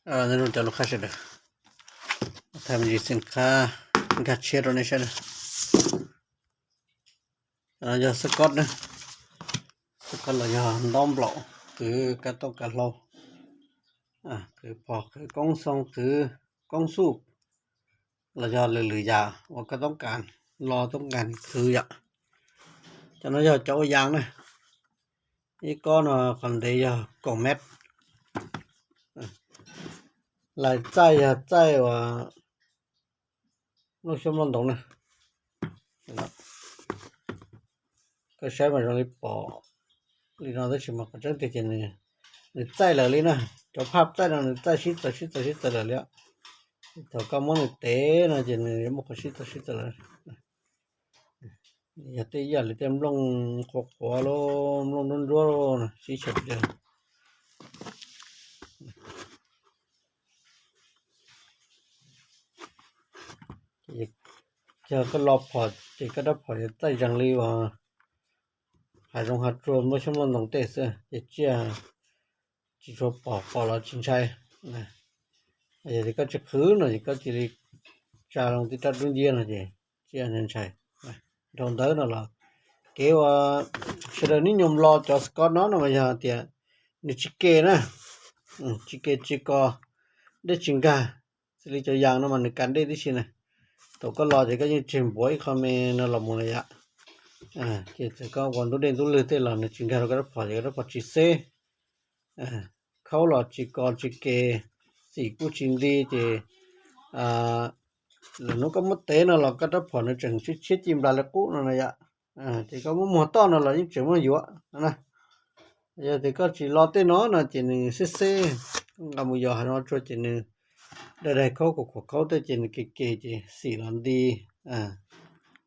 Nyob zoo cov lus qhab sawv daws, thaij me ntsis xim khab nkag tshiab rau nej saib na. Cov no yog xab kod na, xab kod los yog ntaub nplaum, qhwv kab tooj kab hlau, qhwv phom qhwv koob xoo qhwv koob xuj, los yog lwm lwm yam uas koj toob kas lo toob kas qhwv yom. Cov no yog cov ua yas na, ib kob no qhov ntev yog kaum mev. Lais txaij yog txaij uas nplooj xyoob nplooj ntoos na. Koj saib mas zoo li pom li no tab sis mas qhov tseeb tiag ces nws txaij lawm li na. Cov phaj txaij no nws txaij sib txawv sib txawv sib txawv lawm li. Thaum koj muab nws tev no ces nws yuav muaj qhov sib txawv sib txawv lawm. Yog tej yam li tej nplooj qhuav qhuav los nplooj nruab nruab sib tshawb tiag. Yog koj lo phom ces koj rab phom yuav txaij zees li uas hav zoov hav tsuag nplooj xyoob nplooj ntoos tej xwb ces tsiaj tsis tshua pom, pom los tsis ntshai. Yog tias koj tsis qhwv no ces koj cia li tsa loo tib rab dub nciab no ces tsiaj ntshai. Dhau ntawd no los kev uas sawv daws nib nyuam lo cov xab kod no no mas yog tias nws tsis ke na, tsis ke tsis kos, dej tsis nkag. Xws li cov yas no mas nws kas dej tib si na. Thaum koj lo ces koj yeej tseg npuav ib qho me no los mus lawm yom. Ces txawm koj ua ntub dej ntub lwg tej los nws tsis nkag rau koj rab phom ces koj rab phom tsis xeb, khaub los tsis kos tsis ke, xim kuj tsis nti ces lwm hnub koj muab tev no los koj rab phom nws tseem tshiab tshiab ci nplas li qub no na yom. Ces koj muab muag toj no los yeej tseem muaj yuav na. Yog tias koj tsis lo tej no no ces nws xeb xeb, nqa mus yos hav zoov tsuag ces nws daig daig khaub khuam khaub tej ces nws ke ke ces xim los nti,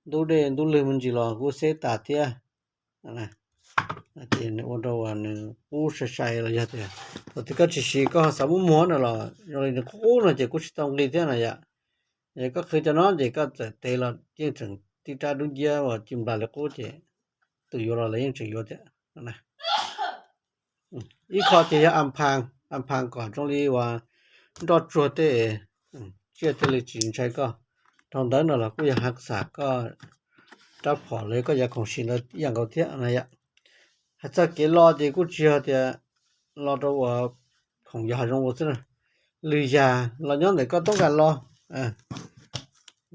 ntub dej ntub lwg me ntsis los kuj xeb tas thiab. Ces nws ua rau nws qub sai sai los yog tias thaum twg koj tsis siv koj xav muab muag no los zoo li nws qub qub no ces kuj tsis tau nqi thiab na yom. Yog koj qhwv cov no ces koj txawm tev los yeej tseem tib rab dub nciab uas ci nplas li qub ces tus yuav los lawv yeej tseem yuav thiab. Ib qho ces yog a phaas, a phaas kom zoo li uas nroj tsuag tej, tsiaj thiaj li tsis ntshai koj. Dhau ntawd no los kuj yog hav xam koj rab phom los koj yav khoom siv ntawd ib yam nkaus thiab na yom. Hais txog kev lo ces kuj tsis yog tias lo rau uas khoom yos hav zoov ua xwb na. Lwm yam los nyob ntawm koj toob kas lo,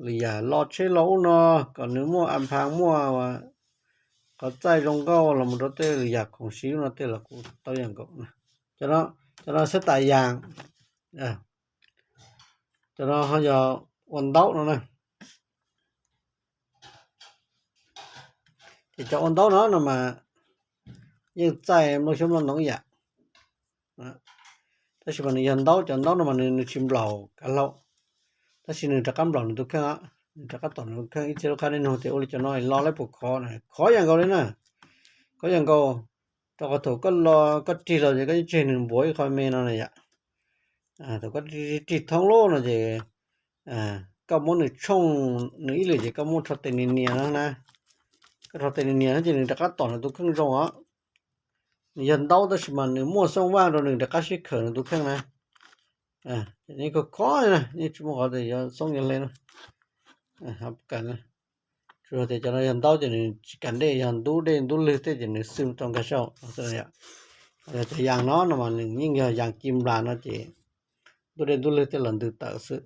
lwm yam lo tsheb lo ub no kom nws muaj a phaas muaj qhov txaij zoo nkauj los mus rau tej lwm yam khoom siv ub no tej los kuj tau ib yam nkaus. Cov no xab tas yas, cov no ho yog ua ntaub no na. Ces cov ua ntaub no no mas yeej txaij nplooj xyoob nplooj ntoos ib yam. Tab sis mas nws yog ntaub, cov ntaub no mas nws tsis nplaum kav hlau, tab sis nws rov qab nplaum nws tus kheej, nws rov qab tom nws tus kheej. Ib txhia lub qab nej nug tias ua li cov no lo lawv puas khov, khov yam nkaus li na, khov yam nkaus. Rau qhov thaum koj lo koj rig los ces koj yeej tseg nws npuav ib qho me no na yom. Thaum koj rig thoob lub no ces koj muab nws tshooj nws ib lwm ces koj muab rho tes nias nias no na. Koj rho tes nias nias no ces nws rov qab tom nws tus kheej zoo os. Nws yog ntaub tab sis mas nws muaj xooj vaj rau nws rov qab sib khawm nws tus kheej na. Yeej khov khov na, yeej tsis muaj qhov tias yuav xoob yuav hle na. Tsuas tias cov no yog ntaub ces nws tsis kam dej, yog ntub dej ntub lwg tej ces nws xwm tau nkag sab hauv. Yog cov yas no no mas nws yeej yog yas ci nplas no ces ntub dej ntub lwg tej los ntws tawm xwb,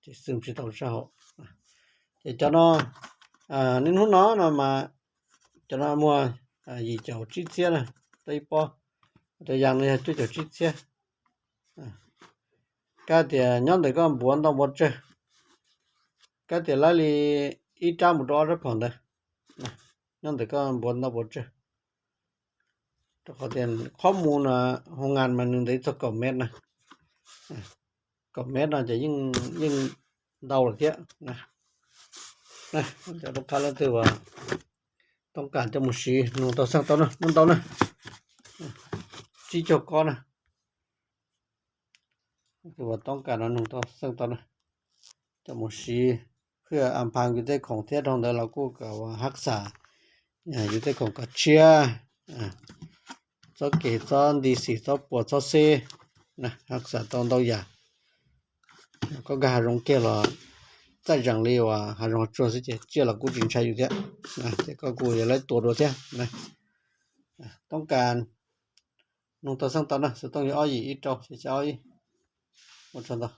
ces xwm tsis tau sab hauv. Ces cov no, niaj hnub no no mas cov no muag yim caum tsib txhiab na, tau ib pob. Cov yas no yog cuaj caum tsib txhiab. Kab tias nyob ntawm koj npuav ntau npuav tsawg, kab tias lawv li ib rab mus rau ob rab phom ntawd, nyob ntawm koj npuav ntau npuav tsawg. Rau qhov tias qhov mus no hoo ngas mas nws ntev txog kaum mev na, kaum mev no ces yeej ntau lawm thiab. Cov lub qab leej twg uas toob kas coj mus siv nug tau xeej tau na, muaj ntau na, tsib caug kob na. Leej twg uas toob kas no nug tau xeej tau na, coj mus siv phiaj a phaas yus tej khoom thiab dhau ntawd los kuj kom hab xam yus tej khoom kom tshiab, txhob kev txhob nti xim txhob puas txhob xeb. Xam tau ntau yam. Koj nkag hav zoov kiag los txaij zees li uas hav zoov hav tsuag xwb ces tsiaj los kuj tsis ntshai yus thiab. Ces koj kuj yuav lawv tua dua thiab. Toob kas nug tau xeeb tau na, xov tooj yog ob yim ib rau xya xya ob ib. Ua tsaug ntau.